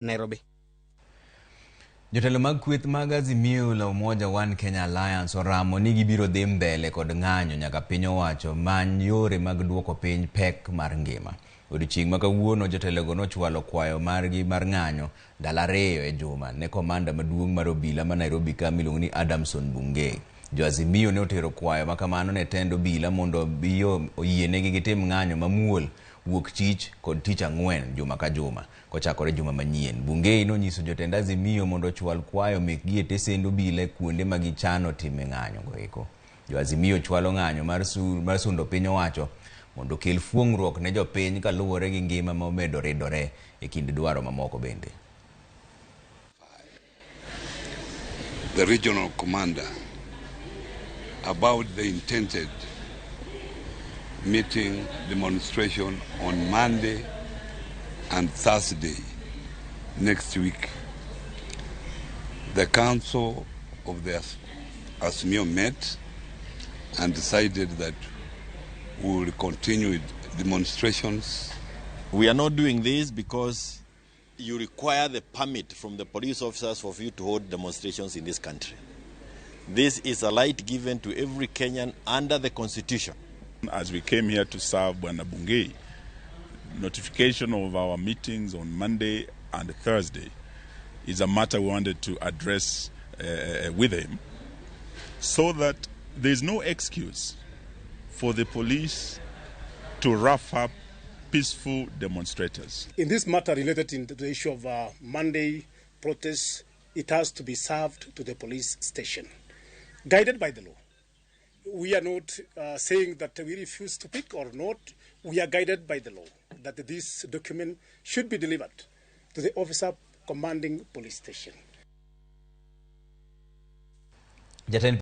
Nairobi. Jotelo mag kweth mag Azimio la Umoja One Kenya Alliance oramo ni gibiro dhi mbele kod ng'anyo nyaka piny owacho many yore mag duoko piny pek mar ngima. Odiochieng' ma kawuono jotelogo nochwalo kwayo margi mar ng'anyo ndalo ariyo e juma ne komanda maduong' mar obila ma Nairobi ka miluongo ni Adamson Bungei. Jo Azimio ne otero kwayo ma kamano ne tend obila mondo oyienegi gitim ng'anyo mamuol wuok tich kod tich ang'wen juma ka juma kochakore juma manyien. Bungei nonyiso jotend Azimio mondo ochwal kwayo mekgi e tesend obila kuonde ma gichano time ng'anyo go eko. Jo Azimio chwalo ng'anyo mar sundo piny owacho mondo okel fuong'ruok ne jopiny kaluwore gi ngima ma omedo ridore e kind dwaro mamoko bende. The regional commander about the intended meeting demonstration on Monday and Thursday next week. The council of the Azimio met and decided that we will continue with demonstrations. We are not doing this because you require the permit from the police officers for you to hold demonstrations in this country. This is a right given to every Kenyan under the Constitution. As we came here to serve Bwana Bungei, notification of our meetings on Monday and Thursday is a matter we wanted to address with him, so that there is no excuse for the police to rough up peaceful demonstrators. In this matter related to the issue of Monday protests, it has to be served to the police station, guided by the law. We are not saying that we refuse to pick or not. We are guided by the law that this document should be delivered to the officer commanding police station. Jatend